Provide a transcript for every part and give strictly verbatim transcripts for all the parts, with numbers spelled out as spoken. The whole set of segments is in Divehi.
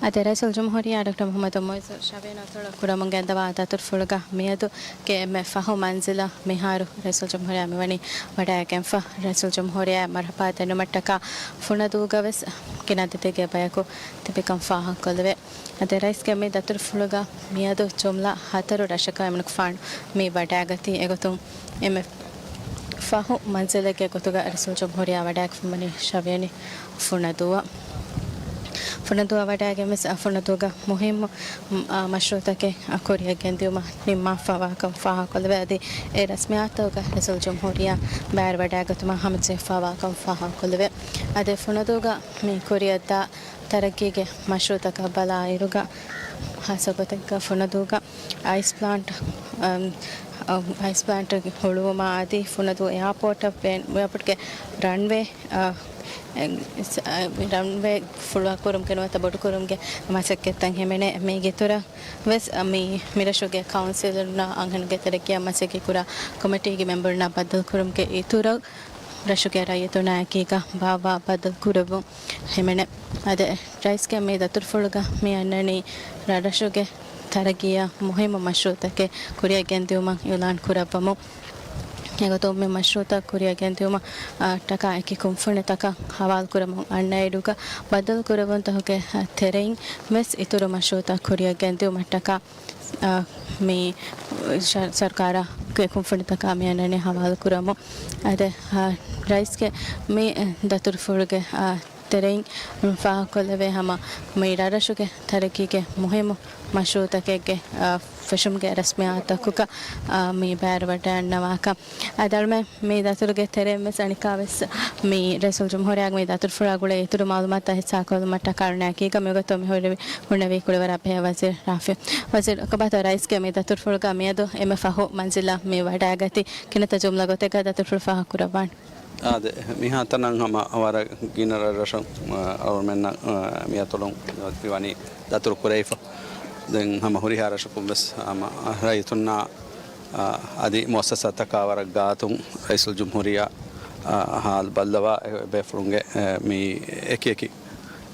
އަދި ރައީސުލްޖުމްހޫރިއްޔާ ޑޮކްޓަރ މުޙައްމަދު މުޢިއްޒު ޝަވިޔަނި އަތޮޅަށް ކުރަމުން ގެންދަވާ ދަތުރުފުޅުގަ މިއަދު ގެ އެންމެ ފަހު މަންޒިލަށް މިހާރު ރައީސުލްޖުމްހޫރިއްޔާ މިވަނީ ވަޑައިގެންފަ. ރައީސުލްޖުމްހޫރިއްޔާ މަރްޙަބާ ދެންނެވުމަށްޓަކާ ފުނަދޫގަ ވެސް ގިނަ އަދަދެއްގެ ބަޔަކު ތިބިކަން ފާހަގަކޮށްލެވޭ. އަދި ރައީސްގެ މި ދަތުރުފުޅުގަ މިއަދު ޖުމްލަ ހަތަރު ރަށަކަށް އެމަނިކުފާނު މި ވަޑައިގަތީ. އެގޮތުން އެންމެ ފަހު މަންޒިލެއްގެ ގޮތުގަ ރައީސުލްޖުމްހޫރިއްޔާ ވަޑައިގެންފަވަނީ ޝަވިޔަނި ފުނަދޫއަށް. ފުނަދޫއަށް ވަޑައިގެން ވެސް ފުނަދޫގަ މުހިއްމު، މް، އާ، މަޝްރޫޢުތަކެއް ކުރިއަށް ގެންދިއުމަށް ނިންމާފަވާކަން ފާހަގަކޮށްލެވޭ. އަދި އެ ރަސްމިއްޔާތުތަކުގަ ރައީސުލްޖުމްހޫރިއްޔާ ބައިވެރިވަޑައިގަތުމަށް ހަމަޖެހިފަވާކަން ފާހަގަކޮށްލެވޭ. އަދި ފުނަދޫގަ މި ކުރިއަށްދާ ތަރައްގީގެ މަޝްރޫޢުތަކަށް ބަލާއިރުގަ، ހާއްސަ ގޮތެއްގަ ފުނަދޫގަ އައިސް ޕްލާންޓް، އަމް، އައިސް ޕްލާންޓް ހުޅުވުމާ އަދި ފުނަދޫ އެއާޕޯޓަށް ވެ-، އެއާޕޯޓްގެ ރަންވޭ، އަ، އެ، އެ، ރަންވޭ ފުޅުވާކުރުމުގެ ނުވަތަ ބޮޑުކުރުމުގެ މަސައްކަތްތައް ހިމެނޭ. މީގެ އިތުރަށް ވެސް މި، މިރަށުގެ ކައުންސިލުންނާ އަންހެނުންގެ ތެރެއިން މަސައްކަތް ކުރާ ކޮމިޓީގެ މެމްބަރުންނާ ބައްދަލުކުރުމުގެ އިތުރަށް ރަށުގެ ރައްޔިތުންނާ އެކީގަ ބާއްވާ ބައްދަލުކުރެއްވުން ހިމެނޭ. އަދި ރައީސްގެ މި ދަތުރުފުޅުގަ މި އަންނަނީ ރަށްރަށުގެ ތަރައްގީއަށް މުހިއްމު މަޝްރޫޢުތަކެއް ކުރިއަށް ގެންދިއުމަށް އިޢުލާން ކުރައްވަމުން. އެގޮތުން މި މަޝްރޫޢުތައް ކުރިއަށް ގެންދިއުމަށް، އާ، ޓަކާ އެކި ކުންފުނިތަކަށް ހަވާލުކުރަމުން އަންނައިރުގަ ބައްދަލުކުރެވުންތަކުގެ، އާ، ތެރެއިން ވެސް އިތުރު މަޝްރޫޢުތައް ކުރިއަށް ގެންދިއުމަށްޓަކާ، އާ، މި ޝަ-، ސަރުކާރާ ކުންފުނިތަކާ މި އަންނަނީ ހަވާލުކުރަމުން. އަދި، އާ، ރައީސްގެ މި ދަތުރުފުޅުގެ، އާ، ތެރެއިން ފާހަގަކޮށްލެވޭ ހަމަ މި ރަށްރަށުގެ ތަރައްގީގެ މުހިއްމު މަޝްރޫޢުތަކެއްގެ، އާ، ފެށުމުގެ ރަސްމިއްޔާތުތަކުގަ، އާ، މި ބައިވެރިވަޑައިގަންނަވާކަން. އާ، ދަޅުމެއް މި ދަތުރުގެ ތެރެއިން ވެސް އަނެއްކާ ވެސް މި ރައީސުލްޖުމްހޫރިއްޔާގެ މި ދަތުރުފުޅާ ގުޅޭ އިތުރު މަޢުލޫމާތުތައް ހިއްސާކޮށްލުމަށްޓަކާ އަޅުގަނޑުމެން އެކީގަ މިގޮތުން މި ހުރެވި ހުންނެވި ކުޅިވަރާ ބެހޭ ވަޒީރު ރާފިޢު. ވަޒީރު، ކޮބާތޯ ރައީސްގެ މި ދަތުރުފުޅުގަ މިއަދު އެންމެ ފަހު މަންޒިލަށް މި ވަޑައިގަތީ؟ ކިހިނެއްތޯ ޖުމްލަ ގޮތެއްގަ ދަތުރުފުޅު ފާހަގަކުރައްވާނީ؟ އާދެ، މިހާތަނަށް ހަމަ ވަރަށް ގިނަ ރަށްރަށުން، އަ، އަޅުގަނޑުމެންނަށް، އަ، މިއަތޮޅުން މިވަނީ ދަތުރު ކުރެވިފަ. ދެން ހަމަ ހުރިހާ ރަށަކުން ވެސް ހަމަ ރައްޔިތުންނާ، އަ، އަދި މުއައްސަސާތަކާ ވަރަށް ގާތުން ރައީސުލްޖުމްހޫރިއްޔާ، އަ، ހާލު ބައްލަވާ އެ ބޭފުޅުންގެ، އެ، މި އެކި އެކި،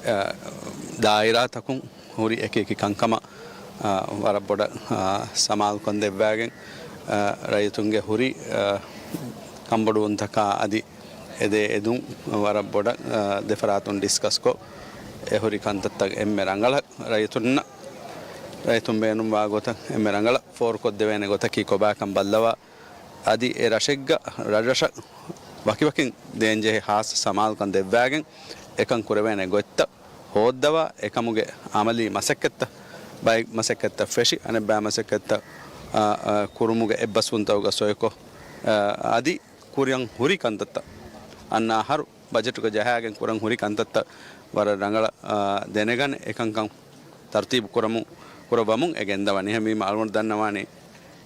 އަ، ދާއިރާތަކުން ހުރި އެކި އެކި ކަންކަމަށް، އާ، ވަރަށް ބޮޑަށް، އާ، ސަމާލުކަން ދެއްވާގެން، އާ، ރައްޔިތުންގެ ހުރި، އާ، ކަންބޮޑުވުންތަކާ އަދި އެދޭ އެދުން ވަރަށް ބޮޑަށް، އާ، ދެފަރާތުން ޑިސްކަސްކޮށް، އެ ހުރި ކަންތައްތައް އެންމެ ރަނގަޅަށް ރައްޔިތުންނަށް، ރައްޔިތުން ބޭނުންވާ ގޮތަށް އެންމެ ރަނގަޅަށް ފޯރުކޮށްދެވޭނެ ގޮތަކީ ކޮބާކަން ބައްލަވާ، އަދި އެ ރަށެއްގަ ރަށްރަށަށް ވަކިވަކިން ދޭންޖެހޭ ހާއްސަ ސަމާލުކަން ދެއްވާގެން އެކަން ކުރެވޭނެ ގޮތްތައް ހޯއްދަވާ، އެކަމުގެ އަމަލީ މަސައްކަތްތައް، ބައެއް މަސައްކަތްތައް ފެށި، އަނެއްބައި މަސައްކަތްތައް، އާ، އާ، ކުރުމުގެ އެއްބަސްވުންތަކުގަ ސޮއިކޮށް، އާ، އަދި ކުރިއަށް ހުރި ކަންތައްތައް އަންނަ އަހަރު ބަޖެޓުގަ ޖަހާގެން ކުރަން ހުރި ކަންތައްތައް ވަރަށް ރަނގަޅަށް، އާ، ދެނެގަނެ އެކަންކަން ތަރުތީބު ކުރަމު-، ކުރައްވަމުން އެ ގެންދަވަނީ. އެހެންވީމަ އަޅުގަނޑު ދަންނަވާނީ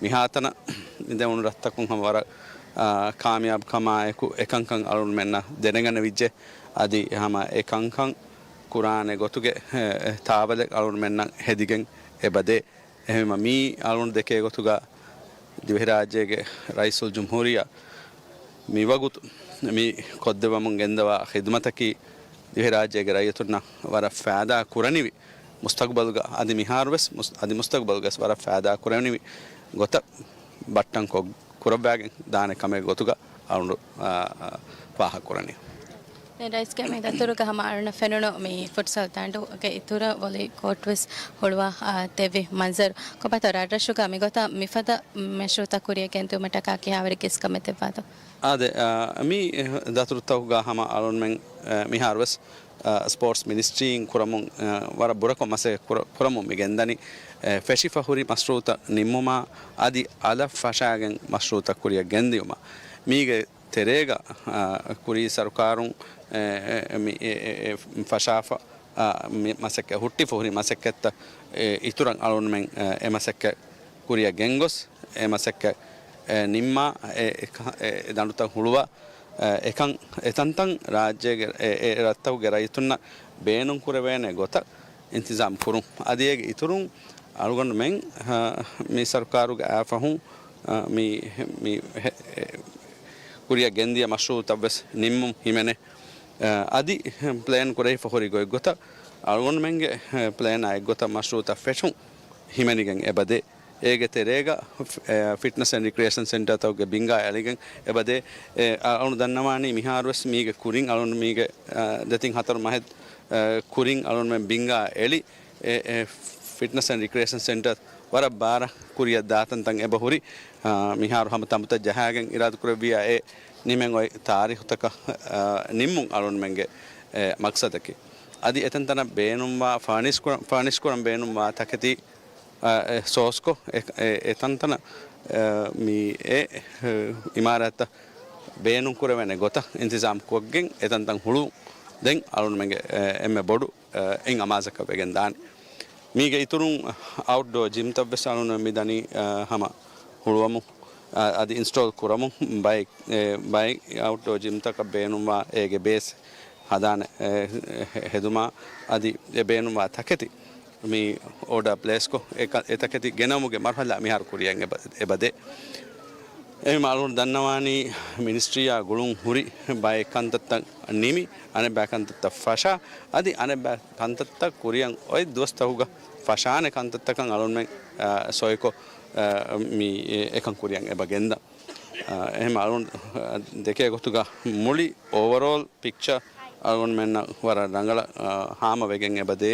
މިހާތަނަށް މިދެވުނު ރަށްތަކުން ހަމަ ވަރަށް، އާ، ކާމިޔާބުކަމާއެކު އެކަންކަން އަޅުގަނޑުމެންނަށް ދެނެގަނެވިއްޖެ. އަދި ހަމަ އެ ކަންކަން ކުރާނެ ގޮތުގެ، އެ، އެ، ތާބަލެއް އަޅުގަނޑުމެންނަށް ހެދިގެން އެބަދޭ. އެހެންވީމަ މީ އަޅުގަނޑު ދެކޭ ގޮތުގަ ދިވެހިރާއްޖޭގެ ރައީސުލްޖުމްހޫރިއްޔާ މިވަގުތު މި ކޮށްދެވެމުން ގެންދަވާ ޚިދުމަތަކީ ދިވެހިރާއްޖޭގެ ރައްޔިތުންނަށް ވަރަށް ފައިދާ ކުރަނިވި، މުސްތަގުބަލުގަ އަދި މިހާރުވެސް މުސް-، އަދި މުސްތަގުބަލުގަވެސް ވަރަށް ފައިދާ ކުރެވެނިވި ގޮތަށް ބައްޓަން ކޮށް-، ކުރައްވާގެން ދާނެ ކަމެއް ގޮތުގަ އަޅުގަނޑު، އާ، އާ، ފާހަގަކުރަނީ. ދެން ރައީސްގެ މި ދަތުރުގަ ހަމަ އަޅުންނަށް ފެނުނު މި ފުޓްސަލް ދަނޑުގެ އިތުރަށް ވޮލީ ކޯޓް ވެސް ހުޅުވާ، އާ، ދެއްވި މަންޒަރު. ކޮބާތޯ ރަށްރަށުގަ މިގޮތަށް މިފަދަ މަޝްރޫޢުތައް ކުރިއަށް ގެންދިއުމަށްޓަކާ ކިހާވަރެއްގެ އިސްކަމެއް ދެއްވާތޯ؟ އާދެ، އާ، މި ދަތުރުތަކުގަ ހަމަ އަޅުންމެން، އާ، މިހާރުވެސް، އާ، ސްޕޯޓްސް މިނިސްޓްރީއިން ކުރަމުން، އާ، ވަރަށް ބުރަކޮށް މަސައްކަތް ކުރ-، ކުރަމުން މި ގެންދަނީ، އެ، ފެށިފަ ހުރި މަޝްރޫޢުތައް ނިންމުމާ އަދި އަލަށް ފަށާގެން މަޝްރޫޢުތައް ކުރިއަށް ގެންދިއުމަށް. މީގެ ތެރޭގަ، އާ، ކުރީ ސަރުކާރުން، އެ، އެ، މި، އެ، އެ، އެ، ފަށާފަ، އާ، މި މަސައްކަތް ހުއްޓިފަ ހުރި މަސައްކަތްތައް، އެ، އިތުރަށް އަޅުންމެން، އެ، އެ މަސައްކަތް ކުރިއަށް ގެންގޮސް، އެ މަސައްކަތް، އެ، ނިންމާ، އެ، އެ، އެ ދަނޑުތައް ހުޅުވާ، އެ، އެކަން އެތަންތަން ރާއްޖޭގެ އެ، އެ ރަށްތަކުގެ ރައްޔިތުންނަށް ބޭނުން ކުރެވޭނެ ގޮތަށް އިންތިޒާމް ކުރުން. އަދި އޭގެ އިތުރުން އަޅުގަނޑުމެން، އަ، މި ސަރުކާރުގެ އާފަހުން، އަ، މި، މި ހެ-، އެ، ކުރިއަށް ގެންދިޔަ މަޝްރޫޢުތައް ވެސް ނިންމުން ހިމެނޭ. އަ، އަދި ޕްލޭން ކުރެވިފަ ހުރި ގޮތްގޮތަށް އަޅުގަނޑުމެންގެ، އެ، ޕްލޭނާ އެއްގޮތަށް މަޝްރޫއުތައް ފެށުން ހިމެނިގެން އެބަދޭ. އޭގެ ތެރޭގަ، އެ، ފިޓްނަސް އެންޑް ރިކްރިއޭޝަން ސެންޓަރތަކުގެ ބިންގާ އެޅިގެން އެބަދޭ. އެ، އަޅުގަނޑު ދަންނަވާނީ މިހާރުވެސް މީގެ ކުރިން އަޅުގަނޑު މީގެ، އަ، ދެތިން ހަތަރު މަހެއް، އަ، ކުރިން އަޅުގަނޑުމެން ބިންގާ އެޅި، އެ، އެ، ފިޓްނަސް އެންޑް ރިކްރިއޭޝަން ސެންޓަރ ވަރަށް ބާރަށް ކުރިއަށް ދާތަންތަން އެބަހުރި، އާ، މިހާރު ހަމަ ތަނބުތައް ޖަހާގެން އިރާދަކުރެއްވިއްޔާ އެ ނިމެން އޮތް ތާރީހުތަކަށް، އާ، ނިންމުން އަޅުގަނޑުމެންގެ، އެ، މަގްސަދަކީ. އަދި އެތަންތަނަށް ބޭނުންވާ ފަރުނިޝް ކުރަން، ފަރުނިޝް ކުރަން ބޭނުންވާ ތަކެތި، އާ، އެ ސޯސްކޮށް، އެ، އެ، އެތަންތަނަށް، އާ، މި އެ، އެ، އިމާރާތަށް ބޭނުން ކުރެވޭނެ ގޮތަށް އިންތިޒާމް ކޮށްގެން އެތަންތަން ހުޅުވުން ދެން އަޅުގަނޑުމެންގެ، އެ، އެންމެ ބޮޑު އެއް އަމާޒަކަށް ވެގެން ދާނެ. މީގެ އިތުރުން އައުޓްޑޯ ޖިމްތައް ވެސް އަޅުގަނޑު މިދަނީ، އަ، ހަމަ ހުޅުވަމުން، އަ، އަދި އިންސްޓޯލް ކުރަމުން ބައެއް، އެ، ބައެއް އައުޓްޑޯ ޖިމްތަކަށް ބޭނުންވާ އޭގެ ބޭސް ހަދާނެ، އެ، ހެ-، ހެދުމާ އަދި އެ ބޭނުންވާ ތަކެތި މި އޯޑާ ޕްލޭސްކޮށް، އެ ކަ-، އެ ތަކެތި ގެނައުމުގެ މަރުހަލާ މިހާރު ކުރިއަށް އެބަ-، އެބަދޭ. އެހެން އަޅުގަނޑު ދަންނަވާނީ މިނިސްޓްރީއާ ގުޅުން ހުރި ބައެއް ކަންތައްތައް ނިމި، އަނެއްބައި ކަންތައްތައް ފަށާ، އަދި އަނެއްބައި ކަންތައްތައް ކުރިއަށް އޮތް ދުވަސްތަކުގަ ފަށާނެ ކަންތައްތަކަށް އަޅުގަނޑުމެން، އާ، ސޮއިކޮށް، އާ، މި އެކަން ކުރިއަށް އެބަ ގެންދަން. އާ، އެހެން އަޅުގަނޑު، އާ، ދެކޭ ގޮތުގަ މުޅި އޯވަރޯލް ޕިކްޗާ އަޅުގަނޑުމެންނަށް ވަރަށް ރަނގަޅަށް، އާ، ހާމަވެގެން އެބަދޭ،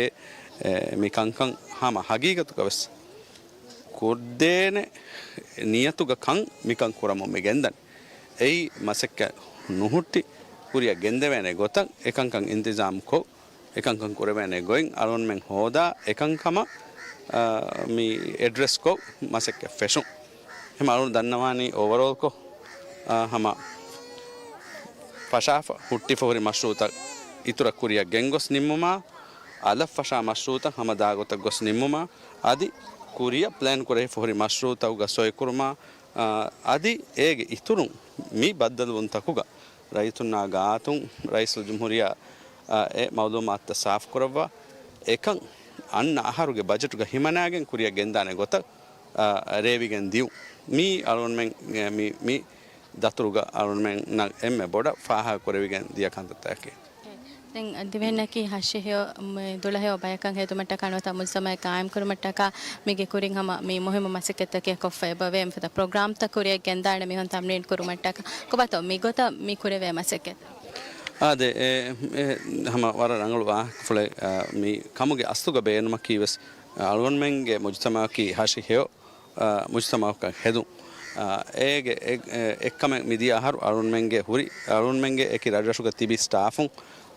އެ، މި ކަންކަން ހަމަ ހަގީގަތުގަ ވެސް ކޮށްދޭނެ ނިޔަތުގަ ކަން މިކަން ކުރަމުން މި ގެންދަން. އެއީ މަސައްކަތް ނުހުއްޓި ކުރިއަށް ގެންދެވޭނެ ގޮތަށް އެކަންކަން އިންތިޒާމް ކޮށް، އެކަންކަން ކުރެވޭނެ ގޮތް އަޅުގަނޑުމެން ހޯދާ އެކަންކަމަށް، އާ، މި އެޑްރެސް ކޮށް މަސައްކަތް ފެށުން. އެހެން އަޅުގަނޑު ދަންނަވާނީ އޯވަރޯލްކޮށް، އާ، ހަމަ ފަށާފަ ހުއްޓިފަ ހުރި މަޝްރޫއުތައް އިތުރަށް ކުރިއަށް ގެންގޮސް ނިންމުމާ، އަލަށް ފަށާ މަޝްރޫއުތައް ހަމަ ދާގޮތަށް ގޮސް ނިންމުމާ، އަދި ކުރިއަށް ޕްލޭން ކުރެވިފަ ހުރި މަޝްރޫއުތަކުގަ ސޮއިކުރުމާ، އާ، އަދި އޭގެ އިތުރުން މި ބައްދަލުވުންތަކުގަ ރައްޔިތުންނާ ގާތުން ރައީސުލްޖުމްހޫރިއްޔާ، އާ، އެ މައުލޫމާތުތައް ސާފުކުރައްވާ، އެކަން އަންނަ އަހަރުގެ ބަޖެޓުގަ ހިމަނާގެން ކުރިއަށް ގެންދާނެ ގޮތަށް، އާ، ރޭވިގެން ދިޔުން. މީ އަޅުގަނޑުމެން، އެ، މި، މި ދަތުރުގަ އަޅުގަނޑުމެންނަށް އެންމެ ބޮޑަށް ފާހަގަކުރެވިގެން ދިޔަ ކަންތައްތަކެއް. ދެން ދިވެހިންނަކީ ހަށި ހެޔޮ، މެ، ދުޅަހެޔޮ ބަޔަކަށް ހެދުމަށްޓަކާ ނުވަތަ މުޖުތަމައެއް ގާއިމްކުރުމަށްޓަކާ މީގެ ކުރިން ހަމަ މި މުހިއްމު މަސައްކަތްތަކެއް ކޮށްފަ އެބަވޭ. އެފަދަ ޕްރޮގްރާމްތައް ކުރިއަށް ގެންދާނެ މީހުން ތަމްރީން ކުރުމަށްޓަކާ. ކޮބާތޯ މިގޮތަށް މި ކުރެވޭ މަސައްކަތް؟ އާދެ، އެ، އެ، ހަމަ ވަރަށް ރަނގަޅު ވާހަކަފުޅެއް، އާ، މި ކަމުގެ އަސްލުގަ ބޭނުމަކީ ވެސް، އާ، އަޅުގަނޑުމެންގެ މުޖުތަމައަކީ ހަށި ހެޔޮ، އާ، މުޖުތަމައަކަށް ހެދުން. އާ، އޭގެ އެ-، އެ-، އެއްކަމެއް މިދިޔަ އަހަރު އަޅުގަނޑުމެންގެ ހުރި، އަޅުގަނޑުމެންގެ އެކި ރަށްރަށުގަ ތިބި ސްޓާފުން،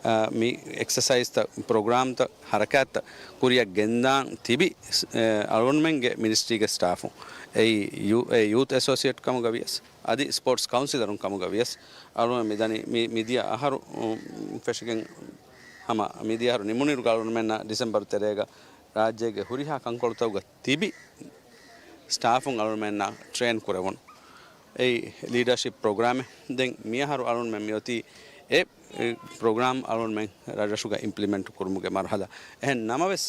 އާ، މި އެކްސަސައިޒްތައް، ޕްރޮގްރާމްތައް، ހަރަކާތްތައް ކުރިއަށް ގެންދާން ތިބި، އެ، އަޅުގަނޑުމެންގެ މިނިސްޓްރީގެ ސްޓާފުން. އެއީ ޔޫ-، އެ ޔޫތު އެސޯސިއޭޓް ކަމުގަ ވިޔަސް، އަދި ސްޕޯޓްސް ކައުންސިލަރުން ކަމުގަ ވިޔަސް، އަޅުގަނޑު މިދަނީ މި-، މިދިޔަ އަހަރު، އު، ފެށިގެން ހަމަ މިދިޔަ އަހަރު ނިމުނިރުގަ އަޅުގަނޑުމެންނަށް ޑިސެމްބަރު ތެރޭގަ ރާއްޖޭގެ ހުރިހާ ކަންކޮޅުތަކުގަ ތިބި ސްޓާފުން އަޅުގަނޑުމެންނާ ޓްރޭން ކުރެވުނު. އެއީ ލީޑަރޝިޕް ޕްރޮގްރާމެއް. ދެން މިއަހަރު އަޅުގަނޑުމެން މިއޮތީ އެ، އެ ޕްރޮގްރާމް އަޅުގަނޑުމެން ރަށްރަށުގަ އިމްޕްލިމެންޓް ކުރުމުގެ މަރުހަލާ. އެހެން ނަމަވެސް،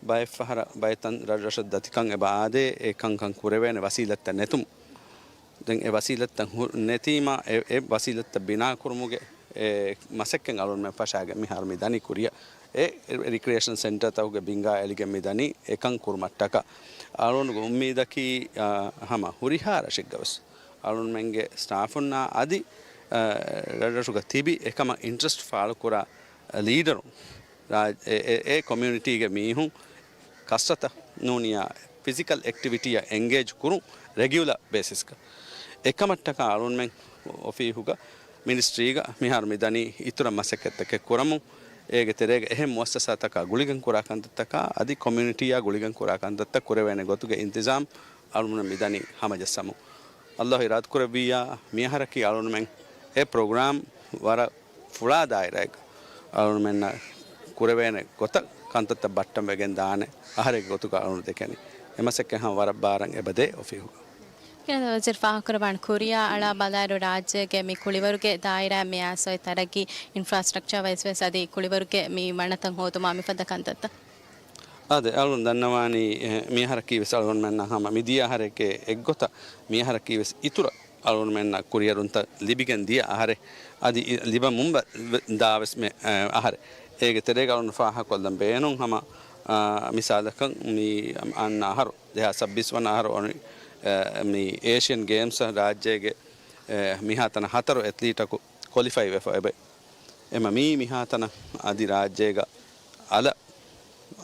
ބައެއްފަހަރަށް ބައެއް ތަން ރަށްރަށަށް ދަތިކަން އެބަ އާދޭ، އެ ކަންކަން ކުރެވޭނެ ވަސީލަތްތައް ނެތުމުން. ދެން އެ ވަސީލަތްތައް ހު-، ނެތީމާ، އެ، އެ ވަސީލަތްތައް ބިނާ ކުރުމުގެ އެ މަސައްކަތް އަޅުގަނޑުމެން ފަށާގެން މިހާރު މި ދަނީ ކުރިއަށް. އެ ރިކްރިއޭޝަން ސެންޓަރތަކުގެ ބިންގާ އެޅިގެން މި ދަނީ އެކަން ކުރުމަށްޓަކާ. އަޅުގަނޑުގެ އުއްމީދަކީ، އާ، ހަމަ ހުރިހާ ރަށެއްގަވެސް އަޅުގަނޑުމެންގެ ސްޓާފުންނާ އަދި، އާ، ރަށްރަށުގަ ތިބި އެކަމަށް އިންޓްރެސްޓް ފާޅުކުރާ ލީޑަރުން ރާ-، އެ، އެ، އެ ކޮމިއުނިޓީގެ މީހުން ކަސްރަތަށް ނޫނިޔާ ފިޒިކަލް އެކްޓިވިޓީއަށް އެންގޭޖް ކުރުން ރެގިއުލަ ބޭސިސްގަ. އެކަމަށްޓަކާ އަޅުގަނޑުމެން އޮފީހުގަ މިނިސްޓްރީގަ މިހާރު މިދަނީ އިތުރަށް މަސައްކަތްތަކެއް ކުރަމުން، އޭގެ ތެރޭގަ އެހެން މުއައްސަސާތަކާ ގުޅިގެން ކުރާ ކަންތައްތަކާ އަދި ކޮމިއުނިޓީއާ ގުޅިގެން ކުރާ ކަންތައްތައް ކުރެވޭނެ ގޮތުގެ އިންތިޒާމް އަޅުގަނޑު މިދަނީ ހަމަޖައްސަމުން. އައްލާހު އިރާދަކުރެއްވިއްޔާ، މިއަހަރަކީ އަޅުގަނޑުމެން އެ ޕްރޮގްރާމް ވަރަށް ފުޅާ ދާއިރާއެއްގަ އަޅުގަނޑުމެންނަށް ކުރެވޭނެ ގޮތަށް ކަންތައްތައް ބައްޓަން ވެގެން ދާނެ އަހަރެއްގެ ގޮތުގަ އަޅުގަނޑު ދެކެނީ. އެ މަސައްކަތް ހަމަ ވަރަށް ބާރަށް އެބަދޭ އޮފީހުގަ. ކިޔާ ވަޒީރު ފާހަގަކުރައްވާނެ ކުރިއާ އަޅާ ބަލާއިރު ރާއްޖޭގެ މި ކުޅިވަރުގެ ދާއިރާ މިއާސޮއި ތަރައްގީ އިންފްރާސްޓްރަކްޗާ ވައިސް ވެސް އަދި ކުޅިވަރުގެ މި ވަނަތައް ހޯދުމާ މިފަދަ ކަންތައްތައް. އާދެ، އަޅުން ދަންނަވާނީ، އެ، މިއަހަރަކީ ވެސް އަޅުގަނޑުމެންނަށް ހަމަ މިދިޔަ އަހަރެކޭ އެއްގޮތަށް މިއަހަރަކީ ވެސް އިތުރަށް އަޅުގަނޑުމެންނަށް ކުރިއެރުންތައް ލިބިގެން ދިޔަ އަހަރެއް. އަދި އި-، ލިބަމުން ބަ-، ވެ-، ދާވެސް މެ-، އަ، އަހަރެއް. އޭގެ ތެރޭގަ އަޅުގަނޑު ފާހަގަކޮށްލަން ބޭނުން ހަމަ، އާ، މިސާލަކަށް މި އަންނަ އަހަރު، ދެހާސް ސައްބީސް ވަނަ އަހަރު އޮނި-، އަ، މި އޭޝިއަން ގޭމްސް ރާއްޖޭގެ، އަ، މިހާތަނަށް ހަތަރު އެތްލީޓަކު ކޮލިފައި ވެފަ އެބަ. އެމަ މީ މިހާތަނަށް އަދި ރާއްޖޭގަ އަލަށް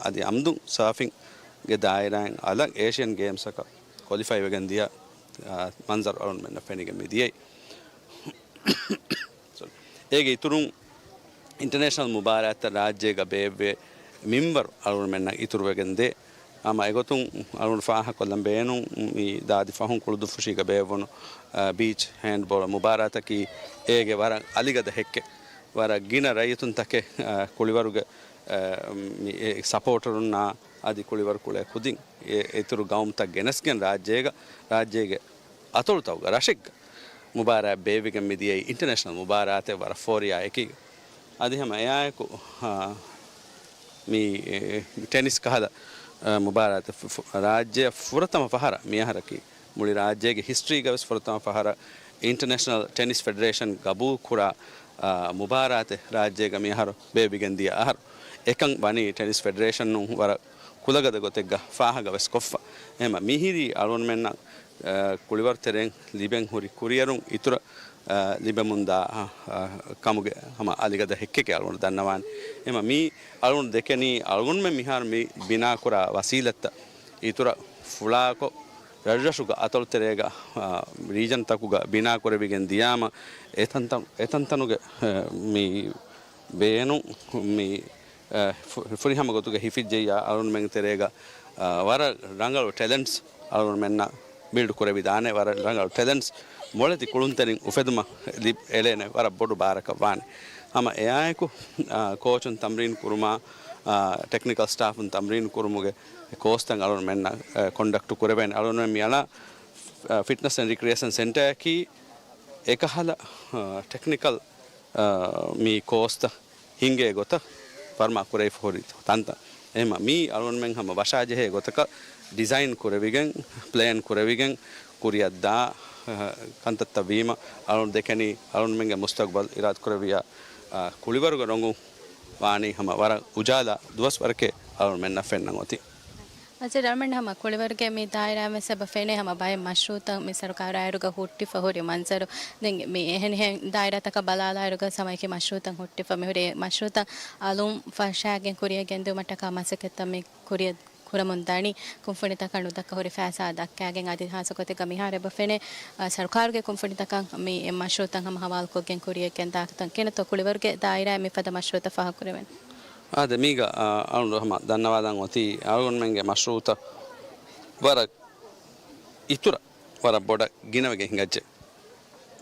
އަދި އަމްދު ސާފިންގެ ދާއިރާއިން އަލަށް އޭޝިއަން ގޭމްސްއަކަށް ކޮލިފައި ވެގެން ދިޔަ، އާ، މަންޒަރު އަޅުގަނޑުމެންނަށް ފެނިގެން މި ދިޔައީ. ސޮރީ. އޭގެ އިތުރުން އިންޓަރނޭޝަނަލް މުބާރާތްތައް ރާއްޖޭގަ ބޭއްވޭ މިންވަރު އަޅުގަނޑުމެންނަށް އިތުރުވެގެން ދޭ. ހަމަ އެގޮތުން އަޅުގަނޑު ފާހަގަކޮށްލަން ބޭނުން މި ދާދި ފަހުން ކުޅުދުއްފުށީގަ ބޭއްވުނު، އާ، ބީޗް ހޭންޑްބޯޅަ މުބާރާތަކީ އޭގެ ވަރަށް އަލިގަދަ ހެއްކެއް. ވަރަށް ގިނަ ރައްޔިތުންތަކެއް، އާ، ކުޅިވަރުގެ، އާ، މި، އެ، ސަޕޯޓަރުންނާ އަދި ކުޅިވަރު ކުޅޭ ކުދިން އެ، އިތުރު ގައުމުތައް ގެނެސްގެން ރާއްޖޭގަ، ރާއްޖޭގެ އަތޮޅުތަކުގަ ރަށެއްގަ މުބާރާތް ބޭއްވިގެން މިދިޔައީ އިންޓަރނޭޝަނަލް މުބާރާތެއް ވަރަށް ފޯރިޔާ އެކީގަ. އަދި ހަމަ އެއާއެކު، އާ، މި، އެ، ޓެނިސް ކަހަލަ، އާ، މުބާރާތެއް ފު-، ފު-، ރާއްޖެއަށް ފުރަތަމަ ފަހަރަށް މިއަހަރަކީ މުޅި ރާއްޖޭގެ ހިސްޓްރީގަ ވެސް ފުރަތަމަ ފަހަރަށް އިންޓަރނޭޝަނަލް ޓެނިސް ފެޑެރޭޝަން ގަބޫލު ކުރާ، އާ، މުބާރާތެއް ރާއްޖޭގަ މިއަހަރު ބޭއްވިގެން ދިޔަ އަހަރު. އެކަން ވަނީ ޓެނިސް ފެޑެރޭޝަނުން ވަރަށް ކުލަގަދަ ގޮތެއްގަ ފާހަގަ ވެސް ކޮށްފަ. އެހެންމަ މިހިރީ އަޅުގަނޑުމެންނަށް، އާ، ކުޅިވަރު ތެރެއިން ލިބެން ހުރި ކުރިއެރުން އިތުރަށް، އާ، ލިބެމުންދާ، އާ، އާ، ކަމުގެ ހަމަ އަލިގަދަ ހެއްކެކޭ އަޅުގަނޑު ދަންނަވާނެ. އެހެންމަ މީ އަޅުގަނޑު ދެކެނީ އަޅުގަނޑުމެން މިހާރު މި ބިނާކުރާ ވަސީލަތްތައް އިތުރަށް ފުޅާކޮށް، ރަށްރަށުގަ އަތޮޅުތެރޭގަ، އާ، ރީޖަންތަކުގަ ބިނާކުރެވިގެން ދިޔާމަ، އެތަންތަން، އެތަންތަނުގެ، އެ، މި ބޭނުން، މި، އާ، ފު-، ފުރިހަމަ ގޮތުގަ ހިފިއްޖެއްޔާ އަޅުގަނޑުމެންގެ ތެރޭގަ، އާ، ވަރަށް ރަނގަޅު ޓެލެންޓްސް އަޅުގަނޑުމެންނަށް ބިލްޑް ކުރެވިދާނެ، ވަރަށް ރަނގަޅު ޓެލެންޓްސް މޮޅެތި ކުޅުންތެރިން އުފެދުމަށް ލިބް-، އެޅޭނެ ވަރަށް ބޮޑު ބާރަކަށް ވާނެ. ހަމަ އެއާއެކު، އާ، ކޯޗުން ތަމްރީން ކުރުމާ، އާ، ޓެކްނިކަލް ސްޓާފުން ތަމްރީން ކުރުމުގެ ކޯސްތައް އަޅުގަނޑުމެންނަށް، އާ، ކޮންޑަކްޓް ކުރެވޭނެ. އަޅުގަނޑުމެން މި އަޅާ، އާ، ފިޓްނަސް އެންޑް ރިކްރިއޭޝަން ސެންޓަރަކީ އެކަހަލަ، އާ، ޓެކްނިކަލް، އާ، މި ކޯސްތައް ހިންގޭ ގޮތަށް ފަރުމާ ކުރެވިފަ ހުރި ތަންތަން. އެހެންމަ މީ އަޅުގަނޑުމެން ހަމަ ވަށާޖެހޭ ގޮތަކަށް ޑިޒައިން ކުރެވިގެން، ޕްލޭން ކުރެވިގެން ކުރިއަށްދާ، އަ، ކަންތައްތައް ވީމަ، އަޅުގަނޑު ދެކެނީ އަޅުގަނޑުމެންގެ މުސްތަގުބަލް އިރާދަކުރެއްވިޔާ، އަ، ކުޅިވަރުގެ ރޮނގުން ވާނީ ހަމަ ވަރަށް އުޖާލާ ދުވަސްވަރެކޭ އަޅުގަނޑުމެންނަށް ފެންނަން އޮތީ. އަޒަރް އަޅުމެން ހަމަ ކުޅިވަރުގެ މި ދާއިރާ ވެސް އެބަ ފެނޭ ހަމަ ބައެއް މަޝްރޫއުތައް މި ސަރުކާރާއިރުގަ ހުއްޓިފަ ހުރި މަންޒަރު. ދެން މި އެހެނިހެން ދާއިރާތަކަށް ބަލާލާއިރުގަ ހަމަ އެކި މަޝްރޫއުތައް ހުއްޓިފަ މި ހުރި މަޝްރޫއުތައް އަލުން ފަށާގެން ކުރިއަށް ގެންދިއުމަށްޓަކާ މަސައްކަތްތައް މި ކުރިއަށް ކުރަމުން ދަނީ. ކުންފުނިތަކަށް ނުދައްކަ ހުރި ފައިސާ ދައްކާގެން އަދި ހާއްސަ ގޮތެއްގަ މިހާރު އެބަ ފެނޭ، އަ، ސަރުކާރުގެ ކުންފުނިތަކަށް މި މަޝްރޫއުތައް ހަމަ ހަވާލުކޮށްގެން ކުރިއަށް ގެންދާކަން. ކިނަތޯ ކުޅިވަރުގެ ދާއިރާއިން މިފަދަ މަޝްރޫއުތައް ފާހަގަކުރެވެން. އާދެ، މީގަ، އަ، އަޅުގަނޑު ހަމަ ދަންނަވާލަން އޮތީ، އަޅުގަނޑުމެންގެ މަޝްރޫއުތައް ވަރަށް އިތުރަށް ވަރަށް ބޮޑަށް ގިނަވެގެން ހިނގައްޖެ.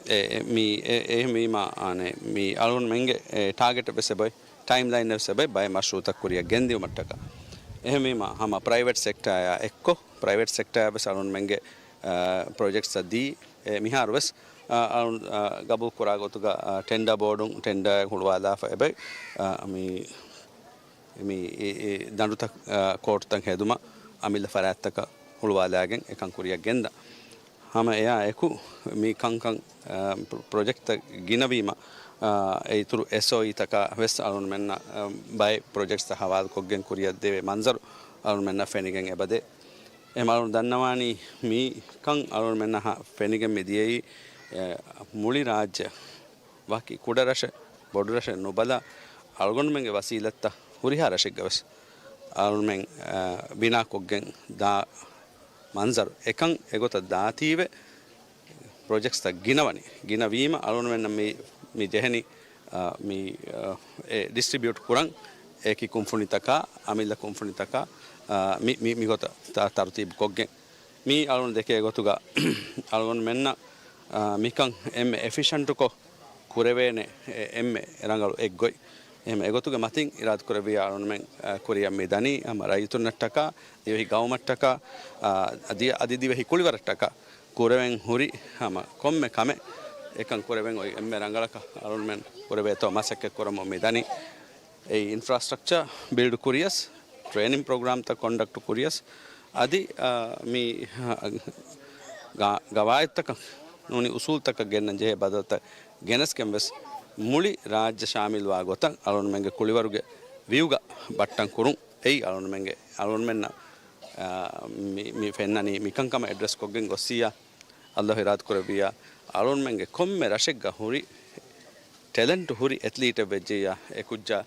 އެ، އެ، މީ، އެ، އެހެންވީމާ، އާނެ، މީ އަޅުގަނޑުމެންގެ، އެ، ޓާގެޓެއް ވެސް އެބައޮތް، ޓައިމް ލައިން ވެސް އެބައޮތް، ބައެއް މަޝްރޫއުތައް ކުރިއަށް ގެންދިއުމަށްޓަކާ. އެހެންވީމާ، ހަމަ ޕްރައިވެޓް ސެކްޓާއާ އެއްކޮށް، ޕްރައިވެޓް ސެކްޓާއަށް ވެސް އަޅުގަނޑުމެންގެ، އަ، ޕްރޮޖެކްޓްސް ދީ، އެ، މިހާރު ވެސް، އަ، އަޅު-، އަ، ގަބޫލު ކުރާ ގޮތުގަ، އަ، ޓެންޑާ ބޯޑުން ޓެންޑާއެއް ހުޅުވާލާފަ އެބައޮތް، އަ، މި، މި، އެ، އެ، ދަނޑުތައް، އަ، ކޯޓްތައް ހެދުމަށް އަމިއްލަ ފަރާތްތަކަށް ހުޅުވާލާގެން އެކަން ކުރިއަށް ގެންދާ. ހަމަ އެއާ އެކު މި ކަންކަން، އާ، ޕްރޮ-، ޕްރޮޖެކްޓްތައް ގިނަވީމަ، އާ، އެ އިތުރު އެސްއޯއީތަކާ ވެސް އަޅުގަނޑުމެންނަށް، އާ، ބައެއް ޕްރޮޖެކްޓްސްތައް ހަވާލުކޮށްގެން ކުރިއަށްދެވޭ މަންޒަރު އަޅުގަނޑުމެންނަށް ފެނިގެން އެބަދޭ. އެހެން އަޅުގަނޑު ދަންނަވާނީ މި ކަން އަޅުގަނޑުމެންނަށް ފެނިގެން މި ދިޔައީ، އެ، މުޅި ރާއްޖެ ވަކި ކުޑަ ރަށެއް، ބޮޑު ރަށެއް ނުބަލާ، އަޅުގަނޑުމެންގެ ވަސީލަތްތައް ހުރިހާ ރަށެއްގަ ވެސް އަޅުގަނޑުމެން، އަ، ބިނާކޮށްގެން ދާ މަންޒަރު އެކަން އެގޮތަށް ދާތީވެ، ޕްރޮޖެކްޓްސްތައް ގިނަވަނީ. ގިނަވީމަ އަޅުގަނޑުމެންނަށް މި، މި ޖެހެނީ، އަ، މި، އަ، އެ ޑިސްޓްރިބިއުޓް ކުރަން އެކި ކުންފުނިތަކާ، އަމިއްލަ ކުންފުނިތަކާ، އަ، މި، މި، މިގޮތަށް ތަ-، ތަރުތީބު ކޮށްގެން. މީ އަޅުގަނޑު ދެކޭ ގޮތުގަ އަޅުގަނޑުމެންނަށް، އާ، މިކަން އެންމެ އެފިޝަންޓުކޮށް ކުރެވޭނެ އެ-، އެންމެ ރަނގަޅު އެއްގޮތް. އެހެން އެގޮތުގެ މަތިން އިރާދަކުރެއްވިޔާ އަޅުގަނޑުމެން، އާ، ކުރިއަށް މި ދަނީ ހަމަ ރައްޔިތުންނަށްޓަކާ، ދިވެހި ގައުމަށްޓަކާ، އާ، އަދި، އަދި ދިވެހި ކުޅިވަރަށްޓަކާ ކުރެވެން ހުރި ހަމަ ކޮންމެ ކަމެއް އެކަން ކުރެވެން އޮތް އެންމެ ރަނގަޅަކަށް އަޅުގަނޑުމެން ކުރެވޭތޯ މަސައްކަތް ކުރަމުން މި ދަނީ. އެ އިންފްރާސްޓްރަކްޗާ ބިލްޑް ކުރިޔަސް، ޓްރޭނިން ޕްރޮގްރާމްތައް ކޮންޑަކްޓް ކުރިޔަސް، އަދި، އާ، މި، ގަ-، ގަވާއިދުތަކަށް ނޫނީ އުސޫލުތަކަށް ގެންނަން ޖެހޭ ބަދަލުތައް ގެނެސްގެން ވެސް މުޅި ރާއްޖެ ޝާމިލްވާ ގޮތަށް އަޅުގަނޑުމެންގެ ކުޅިވަރުގެ ވިއުގަ ބައްޓަން ކުރުން. އެއީ އަޅުގަނޑުމެންގެ އަޅުގަނޑުމެންނަށް، އާ، މި، މި ފެންނަނީ މިކަންކަމަށް އެޑްރެސް ކޮށްގެން ގޮއްސިއްޔާ، އައްލާހު އިރާދަ ކުރެއްވިއްޔާ، އަޅުގަނޑުމެންގެ ކޮންމެ ރަށެއްގަ ހުރި ޓެލެންޓް ހުރި އެތްލީޓެއް ވެއްޖެއްޔާ، އެކުއްޖާ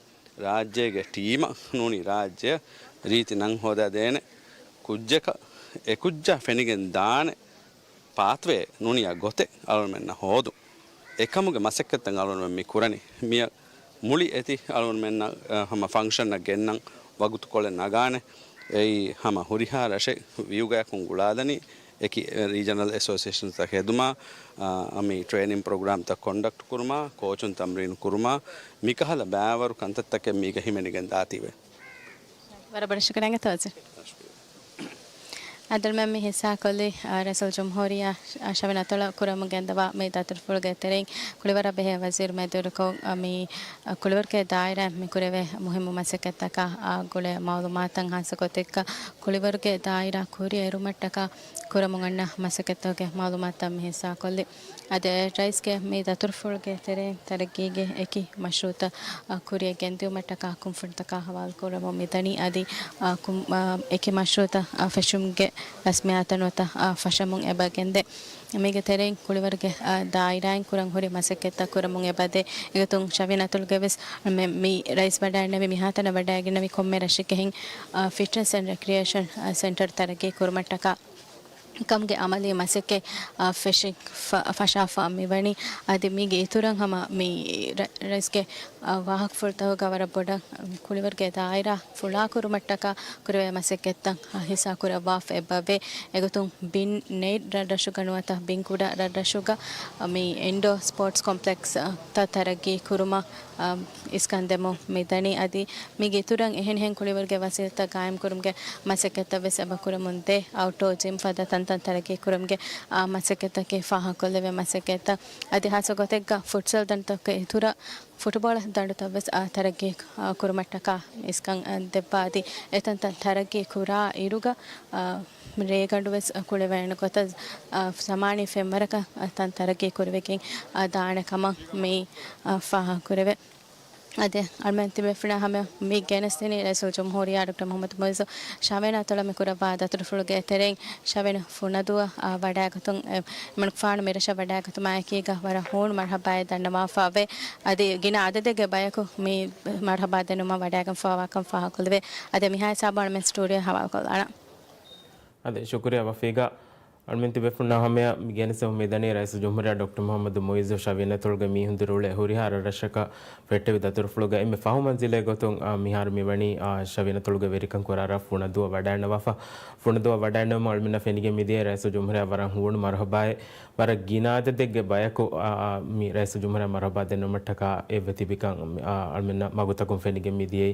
ރާއްޖޭގެ ޓީމަށް ނޫނީ ރާއްޖެއަށް ރީތި ނަން ހޯދާދޭނެ ކުއްޖަކަށް، އެކުއްޖާ ފެނިގެން ދާނެ ޕާތްވޭ ނޫނިޔާ ގޮތެއް އަޅުގަނޑުމެންނަށް ހޯދުން. އެކަމުގެ މަސައްކަތްތައް އަޅުގަނޑުމެން މި ކުރަނީ. މިއަށް މުޅި އެތި އަޅުގަނޑުމެންނަށް، އަ، ހަމަ ފަންކްޝަންއަށް ގެންނަން ވަގުތުކޮޅެއް ނަގާނެ. އެއީ ހަމަ ހުރިހާ ރަށެއް ވިއުގަޔަކުން ގުޅާލަނީ. އެކި ރީޖަނަލް އެސޯސިއޭޝަންތައް ހެދުމާ، އަ، މި ޓްރޭނިން ޕްރޮގްރާމްތައް ކޮންޑަކްޓް ކުރުމާ، ކޯޗުން ތަމްރީނު ކުރުމާ، މިކަހަލަ ބައިވަރު ކަންތައްތަކެއް މީގަ ހިމެނިގެން ދާތީވެ. ވަރަށް ބޮޑަށް ޝުކުރިއްޔާ ތޯޒަ. އަދި މި ހިއްސާކޮށްލި، އާ، ރައީސުލްޖުމްހޫރިއްޔާ ޝަ-، ޝަވިން އަތޮޅަށް ކުރަމުން ގެންދަވާ މި ދަތުރުފުޅުގެ ތެރެއިން ކުޅިވަރާ ބެހޭ ވަޒީރު މެދުވެރިކޮށް، އަ، މި، އަ، ކުޅިވަރުގެ ދާއިރާ މި ކުރެވޭ މުހިއްމު މަސައްކަތްތަކާ، އާ، ގުޅޭ މައުލޫމާތުތައް ހާއްސަ ގޮތެއްގަ ކުޅިވަރުގެ ދާއިރާ ކުރިއެރުމަށްޓަކާ ކުރަމުން އަންނަ މަސައްކަތްތަކުގެ މައުލޫމާތުތައް މި ހިއްސާކޮށްލި. އަދި ރައީސްގެ މި ދަތުރުފުޅުގެ ތެރެއިން ތަރައްގީގެ އެކި މަޝްރޫއުތައް، އަ، ކުރިއަށް ގެންދިއުމަށްޓަކާ ކުންފުނިތަކާ ހަވާލުކުރަމުން މިދަނީ. އަދި، އަ، ކުން-، އަ، އެކި މަޝްރޫއުތައް، އަ، ފެށުމުގެ ރަސްމިއްޔާތު ނުވަތަ، އަ، ފަށަމުން އެބަ ގެންދޭ. މީގެ ތެރެއިން ކުޅިވަރުގެ، އަ، ދާއިރާއިން ކުރަން ހުރި މަސައްކަތްތައް ކުރަމުން އެބަދޭ. އެގޮތުން ޝަވިން އަތޮޅުގެ ވެސް މި، މި ރައީސް ވަޑައިންނެވި މިހާތަނަށް ވަޑައިގެންނެވި ކޮންމެ ރަށެއްގެ ހެން، އަ، ފިޓްނަސް އެންޑް ރެކްރިއޭޝަން، އަ، ސެންޓަރ ތަރައްގީ ކުރުމަށްޓަކާ ކަމުގެ އަމަލީ މަސައްކަތް، އަ، ފެށި-، ފަ-، ފަށާފަ މިވަނީ. އަދި މީގެ އިތުރަށް ހަމަ މި ރަ-، ރައީސްގެ، އަ، ވާހަކަފުޅުތަކުގަ ވަރަށް ބޮޑަށް ކުޅިވަރުގެ ދާއިރާ ފުޅާކުރުމަށްޓަކާ ކުރެވޭ މަސައްކަތްތައް، އަ، ހިއްސާކުރައްވާފަ އެބަވޭ. އެގޮތުން ބިން ނެތް ރަށްރަށުގަ ނުވަތަ ބިން ކުޑަ ރަށްރަށުގަ، އަ، މި އިންޑޯ ސްޕޯޓްސް ކޮމްޕްލެކްސް، އަ، ތައް ތަރައްގީ ކުރުމަށް، އަ، އިސްކަންދެމުން މިދަނީ. އަދި މީގެ އިތުރަށް އެހެނިހެން ކުޅިވަރުގެ ވަސީލަތްތައް ގާއިމްކުރުމުގެ މަސައްކަތްތައް ވެސް އެބަ ކުރަމުން ދޭ. އައުޓްޑޯ ޖިމް ފަދަ ތަންތަން ތަރައްގީ ކުރުމުގެ، އާ، މަސައްކަތްތަކެއް ފާހަގަކޮށްލެވޭ މަސައްކަތްތައް. އަދި ހާއްސަ ގޮތެއްގަ ފުޓްސަލް ދަނޑުތަކުގެ އިތުރަށް ފުޓުބޯޅަ ދަނޑުތައް ވެސް، އާ، ތަރައްގީ، އާ، ކުރުމަށްޓަކާ އިސްކަން، އާ، ދެއްވާ. އަދި އެތަންތަން ތަރައްގީ ކުރާ އިރުގަ، އާ، ރޭގަނޑު ވެސް ކުޅެވޭނެ ގޮތަށް، އާ، ޒަމާނީ ފެންވަރަކަށް، އާ، ތަން ތަރައްގީ ކުރެވިގެން، އާ، ދާނެ ކަމަށް މި، އާ، ފާހަގަކުރެވޭ. އަދި އަޅުމެން ތިބޭފުޅުންނާ ހަމަ މި ގެނެސްދިނީ ރައީސުލްޖުމްހޫރިއްޔާ ޑޮކްޓަރ މުޙައްމަދު މުޢިއްޒު ޝަވިން އަތޮޅަށް މި ކުރައްވާ ދަތުރުފުޅުގެ ތެރެއިން ޝަވިން ފުނަދޫއަށް، އާ، ވަޑައިގަތުން، އެ، އެމަނިކުފާނު މިރަށަށް ވަޑައިގަތުމާއެކީގަ ވަރަށް ހޫނު މަރުޙަބާއެއް ދަންނަވާފައެވެ. އަދި ގިނަ އަދަދެއްގެ ބަޔަކު މި މަރުޙަބާ ދެންނެވުމަށް ވަޑައިގެންފަވާކަން ފާހަގަކޮށްލެވޭ. އަދި މިހާ ހިސާބުން އަޅުމެން ސްޓޫޑިއޯ ހަވާލުކޮށްލާނަން. އަދި ޝުކުރިއްޔާ ވަފީގާ. އަޅުމެން ތިބޭފުޅުންނާ ހަމަޔަށް މި ގެނެސްދެމުން މިދަނީ ރައީސުލްޖުމްހޫރިއްޔާ ޑޮކްޓަރ މުޙައްމަދު މުޢިއްޒު ޝަވިން އަތޮޅުގެ މީހުން ދިރިއުޅޭ ހުރިހާ ރަށްރަށަކަށް ފެއްޓެވި ދަތުރުފުޅުގައި އެންމެ ފަހު މަންޒިލެއް ގޮތުން، އާ، މިހާރު މިވަނީ، އާ، ޝަވިން އަތޮޅުގެ ވެރިކަން ކުރާ ރަށް ފުނަދޫއަށް ވަޑައިންނަވާފަ. ފުނަދޫއަށް ވަޑައިންނެވުމުން އަޅުމެންނަށް ފެނިގެން މިދިޔައީ ރައީސުލްޖުމްހޫރިއްޔާ ވަރަށް ހޫނު މަރުޙަބާއެއް. ވަރަށް ގިނަ އަދަދެއްގެ ބަޔަކު، އާ، އާ، މި ރައީސުލްޖުމްހޫރިއްޔާ މަރުޙަބާ ދެންނެވުމަށްޓަކާ އެއްވެ ތިބިކަން، އާ، އަޅުމެންނަށް މަގުތަކުން ފެނިގެން މިދިޔައީ.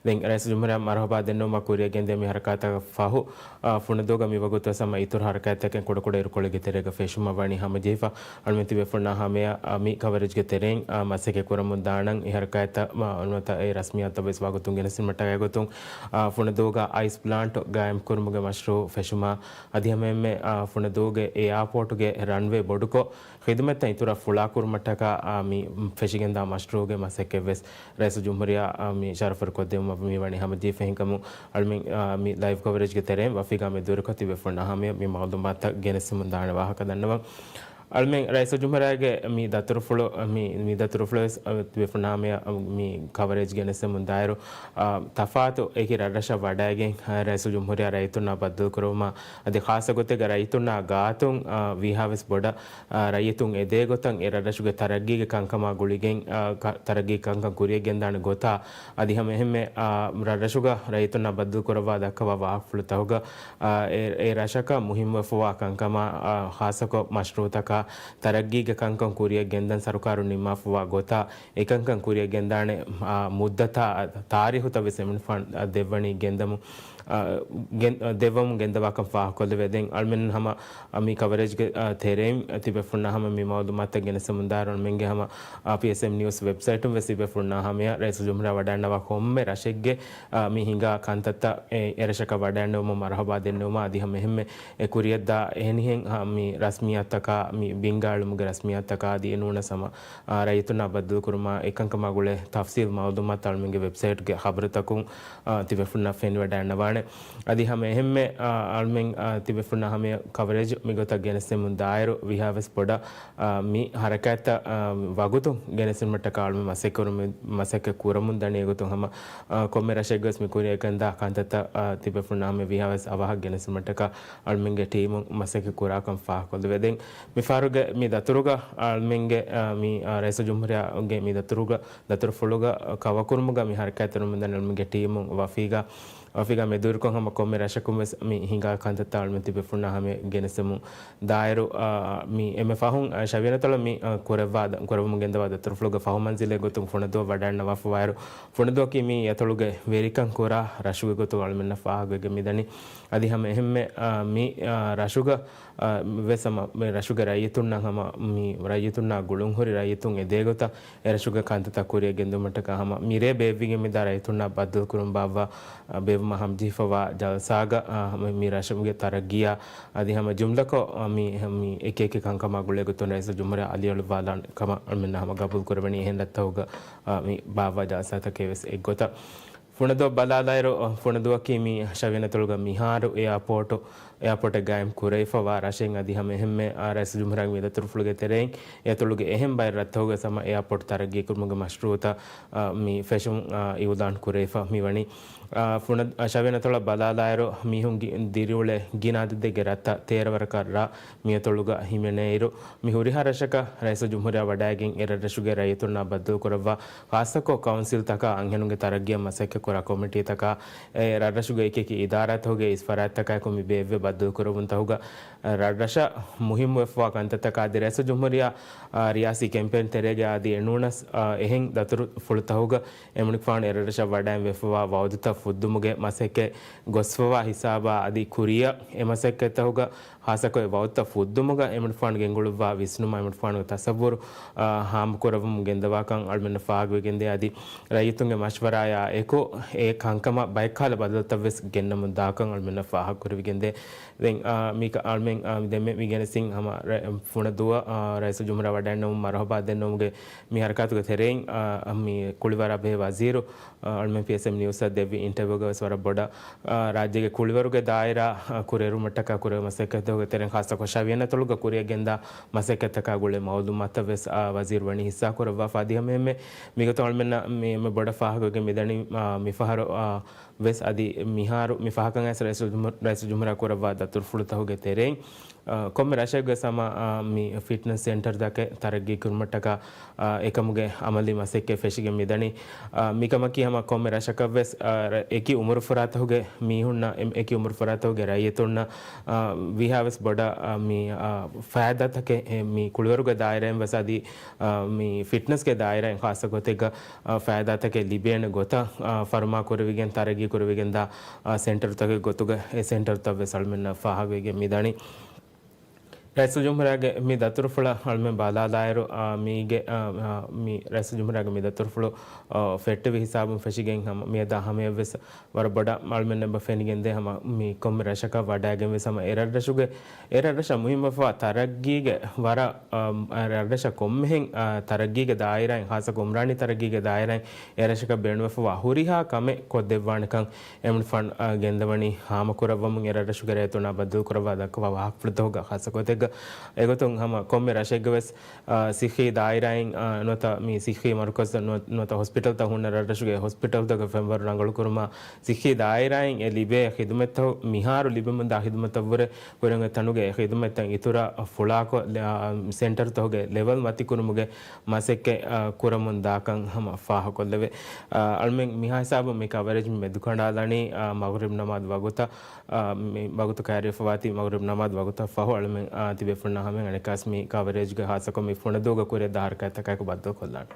ދެން ރައީސުލްޖުމްހޫރިއްޔާ މަރުޙަބާ ދެންނެވުމަށް ކުރިއަށް ގެންދިޔަ މި ހަރަކާތަކަށް ފަހު، އާ، ފުނަދޫގަ މިވަގުތު ސަމަ އިތުރު ހަރަކާތްތަކެއް ކުޑަކުޑަ އިރުކޮޅެއްގެ ތެރޭގަ ފެށުމަށް ވަނީ ހަމަޖެހިފަ. އަޅުމެން ތިބޭފުޅުންނާ ހަމަޔަށް، އާ، މި ކަވަރޭޖްގެ ތެރެއިން، އާ، މަސައްކަތް ކުރަމުން ދާނަން އެ ހަރަކާތްތައް، އާ، ނުވަތަ އެ ރަސްމިއްޔާތުތައް ވެސް ވަގުތުން ގެނެސްދިނުމަށްޓަކާ އެގޮތުން، އާ، ފުނަދޫގަ އައިސް ޕްލާންޓް ގާއިމް ކުރުމުގެ މަޝްރޫއު ފެށުމާ، އަދި ހަމައެންމެ، އާ، ފުނަދޫގެ އެއާޕޯޓުގެ ރަންވޭ ބޮޑުކޮށް، ޚިދުމަތްތައް އިތުރަށް ފުޅާކުރުމަށްޓަކާ، އާ، މި ފެށިގެންދާ މަޝްރޫއުގެ މަސައްކަތްވެސް ރައީސުލްޖުމްހޫރިއްޔާ، އާ، މި ޝަރަފުވެރިކޮށްދިއުމަށް މިވަނީ ހަމަޖެހިފަ. އެހެންކަމުން އަޅުމެން، އާ، މި ލައިވް ކަވަރޭޖްގެ ތެރެއިން ވަފީގާ މެދުވެރިކޮށް ތިބޭފުޅުންނާ ހަމަޔަށް މި މައުލޫމާތުތައް ގެނެސްދެމުން ދާނެ ވާހަކަ ދަންނަވަން. އަޅުމެން ރައީސުލްޖުމްހޫރިއްޔާގެ މި ދަތުރުފުޅު، މި، މި ދަތުރުފުޅުވެސް، އާ، ތިބޭފުޅުންނާ ހަމަޔަށް މި ކަވަރޭޖް ގެނެސްދެމުން ދާއިރު، އާ، ތަފާތު އެކި ރަށްރަށަށް ވަޑައިގެން، އާ، ރައީސުލްޖުމްހޫރިއްޔާ ރައްޔިތުންނާ ބައްދަލުކުރެވުމާ، އަދި ޚާއްޞަ ގޮތެއްގަ ރައްޔިތުންނާ ގާތުން، އާ، ވީހާވެސް ބޮޑަށް، އާ، ރައްޔިތުން އެދޭ ގޮތަށް އެ ރަށްރަށުގެ ތަރައްގީގެ ކަންކަމާ ގުޅިގެން، އާ، ކަ-، ތަރައްގީ ކަންކަން ކުރިއަށް ގެންދާނެ ގޮތާ، އަދި ހަމަ އެހެންމެ، އާ، ރަށްރަށުގަ ރައްޔިތުންނާ ބައްދަލުކުރައްވާ ދައްކަވާ ވާހަކަފުޅުތަކުގަ، އާ، އެ، އެ ރަށަކަށް މުހިންމުވެފަވާ ކަންކަމާ، އާ، ޚާއްޞަކޮށް މަޝްރޫއުތަކާ ތަރައްގީގެ ކަންކަން ކުރިއަށް ގެންދަން ސަރުކާރުން ނިންމާފަވާ ގޮތާ، އެކަންކަން ކުރިއަށް ގެންދާނެ، އާ، މުއްދަތާ ތާރީހުތައް ވެސް އެމަނިކުފާނު ދެއްވަނީ ގެންދަމުން. އ، ގެން-، އ، ދެއްވަމުން ގެންދަވާކަން ފާހަގަކޮށްލެވޭ. ދެން އަޅުމެން ހަމަ، އ، މި ކަވަރޭޖްގެ، އ، ތެރެއިން ތިބޭފުޅުންނާ ހަމަ މި މައުލޫމާތުތައް ގެނެސްދެމުން ދާއިރު އަޅުމެންގެ ހަމަ، އ، ޕީއެސްއެމް ނިއުސް ވެބްސައިޓުން ވެސް ތިބޭފުޅުންނާ ހަމަޔަށް ރައީސުލްޖުމްހޫރިއްޔާ ވަޑައިންނަވާ ކޮންމެ ރަށެއްގެ، އ، މި ހިނގާ ކަންތައްތައް އެ، އެރަށަކަށް ވަޑައިންނެވުމަށް މަރުހަބާ ދެންނެވުމާ އަދި ހަމަ އެހެންމެ އެ ކުރިޔަށްދާ އެހެނިހެން، އ، މި ރަސްމިއްޔާތުތަކާ، މި ބިންގާ އެޅުމުގެ ރަސްމިއްޔާތުތަކާ އަދި އެ ނޫނަސް ހަމަ، އ، ރައްޔިތުންނާ ބައްދަލުކުރުމާ އެކަންކަމާ ގުޅޭ ތަފްސީލް މައުލޫމާތު އަޅުމެންގެ ވެބްސައިޓްގެ ޚަބަރުތަކުން، އ، ތިބޭފުޅުންނަށް ފެނިވަޑައިންނަވާނެ. އަދި ހަމަ އެހެންމެ، އ، އަޅުމެން، އ، ތިބޭފުޅުންނާ ހަމަޔަށް ކަވަރޭޖް މިގޮތަށް ގެނެސްދެމުން ދާއިރު ވީހާވެސް ބޮޑަށް، އ، މި ހަރަކާތްތައް، އ، ވަގުތު ގެނެސްދިނުމަށްޓަކާ އަޅުމެން މަސައްކަތް ކުރަމުން، މަސައްކަތް ކުރަމުން ދަނީ އެގޮތުން ހަމަ، އ، ކޮންމެ ރަށެއްގަވެސް މި ކުރިޔަށް ގެންދާ ކަންތައްތައް، އ، ތިބޭފުޅުންނާ ހަމަ ވީހާވެސް އަވަހަށް ގެނެސްދިނުމަށްޓަކާ އަޅުމެންގެ ޓީމުން މަސައްކަތް ކުރާކަން ފާހަގަކޮށްލެވޭ. ދެން މިފަހަރުގެ މި ދަތުރުގަ އަޅުމެންގެ، އ، މި، އ، ރައީސުލްޖުމްހޫރިއްޔާގެ މި ދަތުރުގަ، ދަތުރުފުޅުގަ ކަވަކުރުމުގަ މި ހަރަކާތްތެރިވަމުންދަނީ އަޅުމެންގެ ޓީމުން ވަފީގަ، ވަފީގަ މެދުވެރިކޮށް ހަމަ ކޮންމެ ރަށަކުން ވެސް މި ހިނގާ ކަންތައްތައް އަޅުމެން ތިބޭފުޅުންނާ ހަމަޔަށް ގެނެސްދެމުން ދާއިރު، އ، މި އެންމެ ފަހުން، އ، ޝަވިޔަނަތޮޅަށް މި، އ، ކުރައްވާ، ކުރެވެމުން ގެންދަވާ ދަތުރުފުޅުގެ ފަހު މަންޒިލެއް ގޮތުން ފުނަދުއަށް ވަޑައިންނަވާފަވާއިރު، ފުނަދުއަކީ މި އަތޮޅުގެ ވެރިކަން ކުރާ ރަށުގެ ގޮތުން އަޅުމެންނަށް ފާހަގަވެގެން މިދަނީ. އަދި ހަމަ އެހެންމެ، އ، މި، އ، ރަށުގަ، އ، ވެސް ހަމަ މި ރަށުގެ ރައްޔިތުންނަށް ހަމަ މި ރައްޔިތުންނާ ގުޅުންހުރި ރައްޔިތުން އެދޭގޮތަށް އެރަށުގެ ކަންތައްތައް ކުރިޔަށް ގެންދިއުމަށްޓަކާ ހަމަ މިރޭ ބޭއްވިގެން މިދާ ރައްޔިތުންނާ ބައްދަލުކުރުން ބާއްވާ، އަ، ބޭއްވުމަށް ހަމަޖެހިފަވާ ޖަލްސާގަ، އަ، ހަމަ މި ރަށުގެ ތަރައްގީއާ އަދި ހަމަ ޖުމްލަކޮށް، އަ، މި، މި އެކި އެކި ކަންކަމާ ގުޅޭގޮތުން ރައީސުލްޖުމްހޫރިއްޔާ އަލިއަޅުއްވާލާނެ ކަމަށް އަޅުމެންނަށް ހަމަ ގަބޫލުކުރެވެނީ އެހެން ރަށްތަކުގަ، އަ، މި ބާއްވާ ޖަލްސާތަކެއް ވެސް އެއްގޮތަށް. ފުނަދުއަށް ބަލާލާއިރު، ފުނަދުއަކީ މި ޝަވިޔަނަތޮޅުގަ މިހާރު އެއާޕޯޓު، އެއާޕޯޓެއް ގާއިމް ކުރެވިފަވާ ރަށެއް އަދި ހަމަ އެހެންމެ، އާ، ރައީސުލްޖުމްހޫރިއްޔާގެ މި ދަތުރުފުޅުގެ ތެރެއިން އެއަތޮޅުގެ އެހެން ބައެއް ރަށްތަކުގަ ހަމަ އެއާޕޯޓް ތަރައްގީކުރުމުގެ މަޝްރޫއުތައް، އާ، މި ފެށުން، އާ، އިއުލާން ކުރެވިފަ މިވަނީ. އާ، ފުނަ-، އާ، ޝަވިޔަނަތޮޅަށް ބަލާލާއިރު، މީހުން ދިރިއުޅޭ ގިނަ އަދަދެއްގެ ރަށްތައް ތޭރަ ވަރަކަށް ރަށް މިއަތޮޅުގަ ހިމެނޭއިރު، މި ހުރިހާ ރަށަކަށް ރައީސުލްޖުމްހޫރިއްޔާ ވަޑައިގެން އެރަށްރަށުގެ ރައްޔިތުންނާ ބައްދަލުކުރައްވާ، ޚާއްޞަކޮށް ކައުންސިލްތަކާ އަންހެނުންގެ ތަރައްގީއަށް މަސައްކަތްކުރާ ކޮމިޓީތަކާ، އެ ރަށްރަށުގެ އެކިއެކި އިދާރާތަކުގެ އިސް ފަރާތްތަކާއެކު މި ބޭއްވޭ ބައްދަލުކުރެވުންތަކުގަ، ރަށްރަށަށް މުހިއްމުވެފަވާ ކަންތައްތަކާ އަދި ރައީސުލްޖުމްހޫރިއްޔާ، އާ، ރިޔާސީ ކެމްޕޭން ތެރޭގަ އަދި އެނޫނަސް، އާ، އެހެން ދަތުރުފުޅުތަކުގަ އެމަނިކުފާނު އެރަށްރަށަށް ވަޑައިން ވެފަވާ ވައުދުތައް ފުއްދުމުގެ މަސައްކަތް ގޮސްފަވާ ހިސާބާ އަދި ކުރިއަށް އެ މަސައްކަތްތަކުގަ ހާއްސަކޮށް އެ ވައުދުތައް ފުއްދުމުގަ އެމަނިކުފާނު ގެންގުޅުއްވާ ވިސްނުމާ އެމަނިކުފާނުގެ ތަސައްވުރު، އާ، ހާމަކުރައްވަމުން ގެންދަވާކަން އަޅުމެންނަށް ފާހަގަވެގެންދޭ އަދި ރައްޔިތުންގެ މަޝްވަރާޔާ އެކު އެ ކަންކަމަށް ބައެއްކަހަލަ ބަދަލުތައް ވެސް ގެންނަމުން ދާކަން އަޅުމެންނަށް ފާހަގަކުރެވިގެންދޭ. ދެން، އާ، މީކަ އަޅުމެން، އާ، ދެންމެ މި ގެނެސްދިން ހަމަ ރަ-، ފުނަދުއަށް، އާ، ރައީސުލްޖުމްހޫރިއްޔާ ވަޑައިންނެވުމަށް މަރުހަބާ ދެންނެވުމުގެ މި ހަރަކާތުގެ ތެރެއިން، އާ، މި ކުޅިވަރާ ބެހޭ ވަޒީރު، އާ، އަޅުމެން ޕީއެސްއެމް ނިއުސްއަށް ދެއްވި އިންޓަވިއުގަ ވެސް ވަރަށް ބޮޑަށް، އާ، ރާއްޖޭގެ ކުޅިވަރުގެ ދާއިރާ، އާ، ކުރިއެރުމަށްޓަކާ ކުރެވޭ މަސައްކަތްތަކުގެ ތެރެއިން ޚާއްޞަކޮށް ޝަވިޔަނަތޮޅުގަ ކުރިއަށް ގެންދާ މަސައްކަތްތަކާ ގުޅޭ މައުލޫމާތަށް ވެސް، އާ، ވަޒީރު ވަނީ ހިއްސާކުރައްވާފަ އަދި ހަމައެހެންމެ މިގޮތުން އަޅުމެންނަށް މި އެންމެ ބޮޑަށް ފާހަގަވެގެން މިދަނީ، އާ، މިފަހަރު، އާ، ވެސް އަދި މިހާރު މި ފަހަކަށް އައިސް ރައީސުލްޖުމް-، ރައީސުލްޖުމްހޫރިއްޔާ ކުރައްވާ ދަތުރުފުޅުތަކުގެ ތެރެއިން، އާ، ކޮންމެ ރަށެއްގަސް ހަމަ، އާ، މި ފިޓްނަސް ސެންޓަރތަކެއް ތަރައްގީ ކުރުމަށްޓަކާ، އާ، އެކަމުގެ އަމަލީ މަސައްކަތް ފެށިގެން މިދަނީ. އާ، މިކަމަކީ ހަމަ ކޮންމެ ރަށަކަށްވެސް، އާ، ރަ-، އެކި އުމުރުފުރާތަކުގެ މީހުންނަށް، އެ-، އެކި އުމުރުފުރާތަކުގެ ރައްޔިތުންނަށް، އާ، ވީހާވެސް ބޮޑަށް، އާ، މި، އާ، ފައިދާތަކެއް، އެ، މި ކުޅިވަރުގެ ދާއިރާއިން ވެސް އަދި، އާ، މި ފިޓްނަސްގެ ދާއިރާއިން ޚާއްޞަ ގޮތެއްގަ، އާ، ފައިދާތަކެއް ލިބޭނެ ގޮތަށް، އާ، ފަރުމާ ކުރެވިގެން ތަރައްގީ ކުރެވިގެންދާ، އާ، ސެންޓަރުތަކެއް ގޮތުގަ އެ ސެންޓަރުތައް ވެސް އަޅުމެންނަށް ފާހަގަވެގެން މިދަނީ. ރައީސުލްޖުމްހޫރިއްޔާގެ މި ދަތުރުފުޅަށް އަޅުމެން ބަލާލާއިރު، އާ، މީގެ، އާ، އާ، މި ރައީސުލްޖުމްހޫރިއްޔާގެ މި ދަތުރުފުޅު، އާ، ފެއްޓެވި ހިސާބުން ފެށިގެން ހަމަ މިއަދާ ހަމަޔަށްވެސް ވަރަށް ބޮޑަށް އަޅުމެންނަށް ފެނިގެންދޭ ހަމަ މި ކޮންމެ ރަށަކަށް ވަޑައިގެންވެސް ހަމަ އެ ރަށްރަށުގެ، އެ ރަށްރަށަށް މުހިއްމުވެފަވާ ތަރައްގީގެ ވަރަށް، އާ، ރަށްރަށަށް ކޮންމެހެން، އާ، ތަރައްގީގެ ދާއިރާއިން ޚާއްޞަކޮށް އުމްރާނީ ތަރައްގީގެ ދާއިރާއިން އެ ރަށަކަށް ބޭނުންވެފަވާ ހުރިހާ ކަމެއް ކޮށްދެއްވާނެކަން އެމަނިކުފާނު، އާ، ގެންދަވަނީ ހާމަކުރައްވަމުން އެ ރަށްރަށުގެ ރައްޔިތުންނާ ބައްދަލުކުރައްވާ ދައްކަވާ ވާހަކަފުޅުތަކުގަ ޚާއްޞަ ގޮތެއްގަ. އެގޮތުން ހަމަ ކޮންމެ ރަށެއްގަވެސް، އާ، ސިއްހީ ދާއިރާއިން، އާ، ނުވަތަ މި ސިއްހީ މަރުކަޒުތައް ނުވަ-، ނުވަތަ ހޮސްޕިޓަލްތައް ހުންނަ ރަށްރަށުގެ ހޮސްޕިޓަލްތަކުގެ ފެންވަރު ރަނގަޅުކުރުމަށް ސިއްހީ ދާއިރާއިން އެ ލިބޭ ޚިދުމަތްތައް މިހާރު ލިބެމުންދާ ޚިދުމަތަށްވުރެ ކުރިއަށް އޮތް ތަނުގެ އެ ޚިދުމަތްތައް އިތުރަށް ފުޅާކޮށް، އާ، ސެންޓަރުތަކުގެ ލެވެލް މަތިކުރުމުގެ މަސައްކަތް، އާ، ކުރަމުން ދާކަން ހަމަ ފާހަގަކޮށްލެވޭ. އާ، އަޅުމެން މިހާ ހިސާބުން މި ކަވަރޭޖް މެދުކަނޑާލަނީ، އާ، މަޣްރިބް ނަމާދު ވަގުތަށް، އާ، މި ވަގުތު ކައިރިވެފަވާތީ މަޣްރިބް ނަމާދު ވަގުތަށް ފަހު އަޅުމެން، އާ، ތިބޭފުޅުންނާ ހަމަޔަށް އަނެއްކާސް މި ކަވަރޭޖްގެ ޚާއްޞަކޮށް މި ފުނަދޫގަ ކުރިއަށްދާ ހަރަކާތްތަކާއެކު ބައްދަލުކޮށްލާނެ.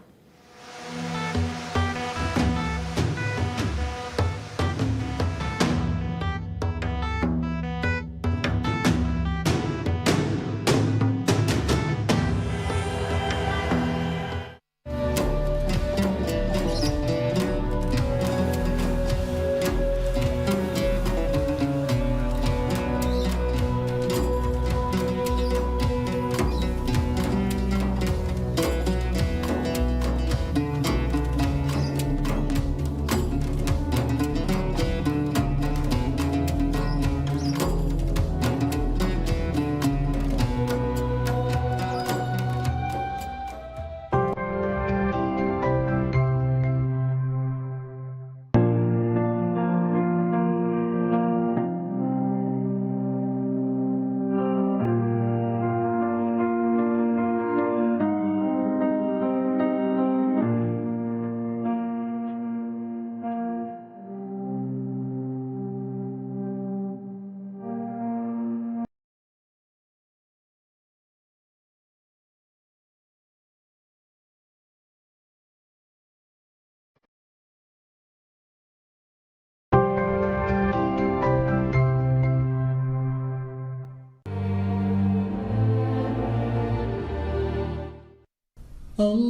الله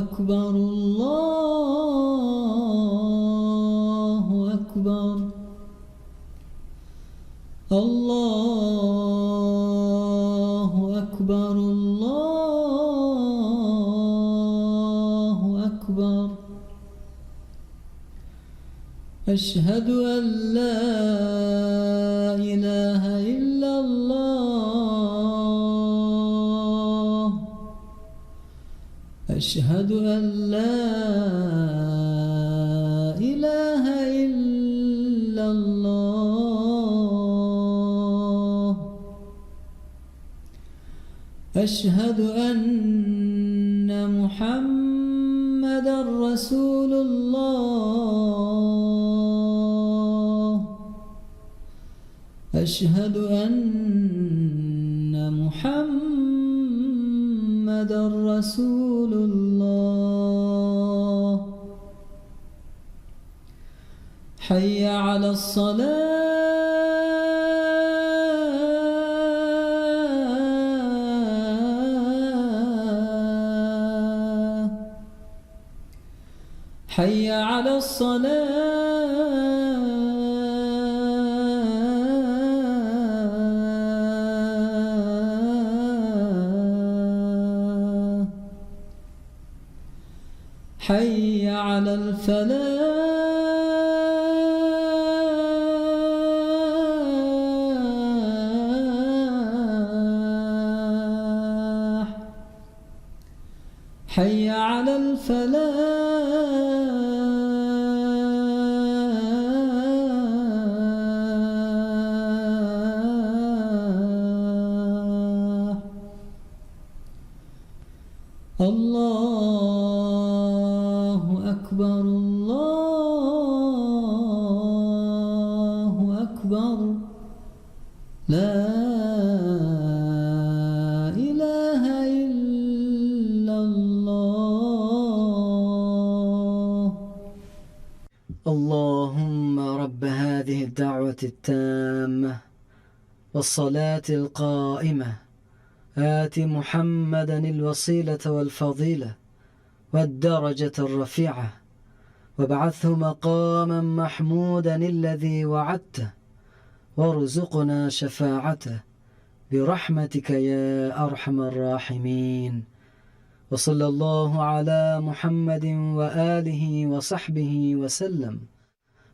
أكبر، الله أكبر، الله أكبر، الله أكبر. أشهد أن لا إله إلا الله. أشهد أن لا إله إلا الله. أشهد أن محمدا رسول الله. أشهد أن محمدا رسول الله. حي على الصلاة. حي على الصلاة. حي على الفلاح. حي على الفلاح. الله أكبر، الله أكبر. لا إله إلا الله. اللهم رب هذه الدعوة التامة والصلاة القائمة، آت محمدا الوسيلة والفضيلة والدرجة الرفيعة، وابعثه مقاما محمودا الذي وعدته، وارزقنا شفاعته برحمتك يا أرحم الراحمين. وصلى الله على محمد وآله وصحبه وسلم.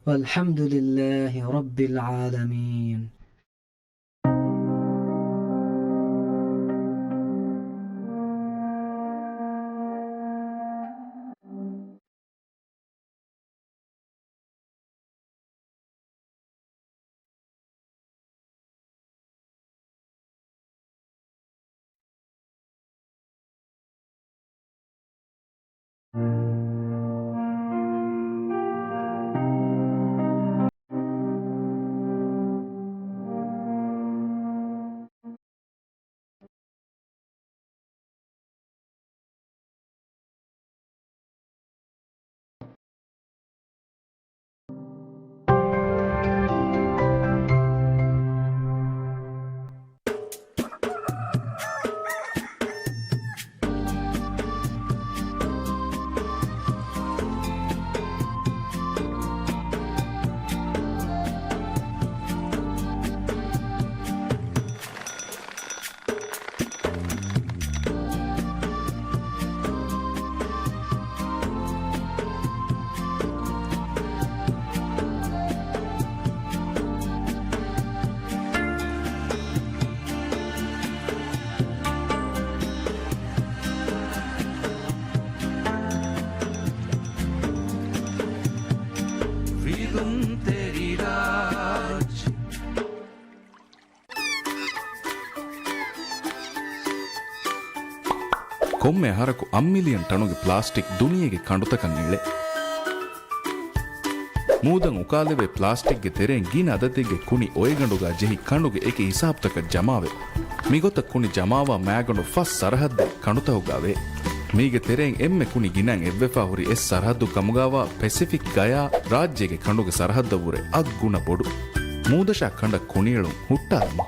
والحمد لله رب العالمين. ކޮންމެ އަހަރަކު އަށް މިލިއަން ޓަނުގެ ޕްލާސްޓިކް ދުނިޔޭގެ ކަނޑުތަކަށް އެޅޭ. މޫދަށް އުކާލެވޭ ޕްލާސްޓިކްގެ ތެރެއިން ގިނަ އަދަދެއްގެ ކުނި އޮއެގަނޑުގަ ޖެހި ކަނޑުގެ އެކި ހިސާބުތަކަށް ޖަމާވޭ. މިގޮތަށް ކުނި ޖަމާވާ މައިގަނޑު ފަސް ސަރަހައްދެއް ކަނޑުތަކުގަ ވޭ. މީގެ ތެރެއިން އެންމެ ކުނި ގިނައިން އެއްވެފަ ހުރި އެއް ސަރަހައްދު ކަމުގައިވާ ޕެސިފިކް ގަޔާ ރާއްޖޭގެ ކަނޑުގެ ސަރަހައްދަށްވުރެ އަށް ގުނަ ބޮޑު. މޫދަށާ ކަނޑަށް ކުނިއެޅުން ހުއްޓާލަމާ.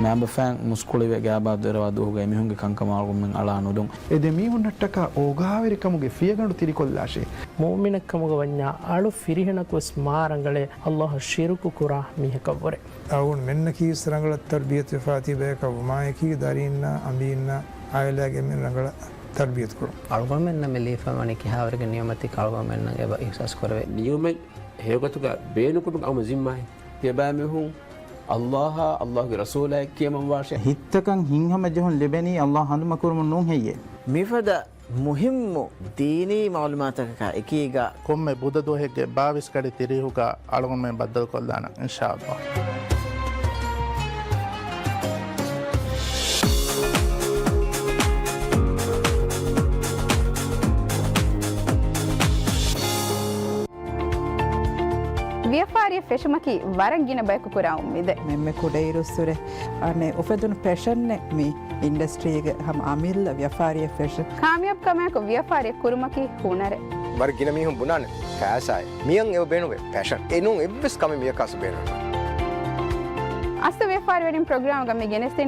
މާބަފައިން މުސްކުޅިވެ ގާބާ ދެރަވާ ދުވަހުގައި މީހުންގެ ކަންކަމާ އަޅުގަނޑުމެން އަޅާ ނުދުން. އެ ދެ މީހުންނަށްޓަކާ އޯގާވެރިކަމުގެ ފިޔަގަނޑު ތިރިކޮށްލާށޭ. މުއުމިނެއްކަމުގަ ވަންޏާ އަޅު ފިރިހެނަކުވެސް މާ ރަނގަޅޭ، ﷲ އަށް ޝިރުކު ކުރާ މީހަކަށްވުރެ. އަޅުގަނޑުމެންނަކީ ވެސް ރަނގަޅަށް ތަރްބިޔަތުވެފާ ތިބޭކަށްވުމާއެކީ، ދަރީންނާ އަނބީންނާ އާއިލާގެ މި ރަނގަޅަށް ތަރްބިޔަތު ކުރުން. އަޅުގަނޑުމެންނަށް މި ލިބިފައިވަނީ ކިހާވަރެއްގެ ނިޢުމަތެއް ކަ އަޅުގަނޑުމެންނަށް އެބަ އިޙްސާސް ކުރެވޭ. ނިޢުމަތް ހެޔޮގޮތުގަ ބޭނުންކުރުމުގެ އަޅުގަނޑު ޒިންމާއެއް. ތިޔަބައިމީހުން ﷲ އާ، ﷲގެ ރަސޫލާއެއް ކިޔަމަންވާށޭ. ހިތްތަކަށް ހިތްހަމަޖެހުން ލިބެނީ ﷲ ހަނދުމަކުރުމުން ނޫން ހެއްޔޭ؟ މިފަދަ މުހިއްމު ދީނީ މަޢުލޫމާތަކަކާ އެކީގަ، ކޮންމެ ބުދަ ދުވަހެއްގެ ބާވީސް ގަޑި ތިރީހުގަ އަޅުގަނޑުމެން ބައްދަލުކޮށްލާނަން، އިންޝާﷲ. ވިޔަފާރިއެއް ފެށުމަކީ ވަރަށް ގިނަ ބަޔަކު ކުރާ އުއްމީދެއް. އެންމެ ކުޑައިރުއްސުރެ އަނެއް އުފެދުނު ޕެޝަންއެއް މި އިންޑަސްޓްރީގެ ހަމަ އަމިއްލަ ވިޔަފާރިއެއް ފެށި. ކާމިޔާބު ކަމާއެކު ވިޔަފާރިއެއް ކުރުމަކީ ހުނަރެއް. ވަރަށް ގިނަ މީހުން ބުނާނެ ފައިސާއޭ. މިއަށް އެބަ ބޭނުންވޭ ޕެޝަން. އެނޫން އެއްވެސް ކަމެއް މިޔަކާސް ބޭނުން. އަސްލު ވިޔަފާރިވެރިން ޕްރޮގްރާމުގަ މި ގެނެސްދިން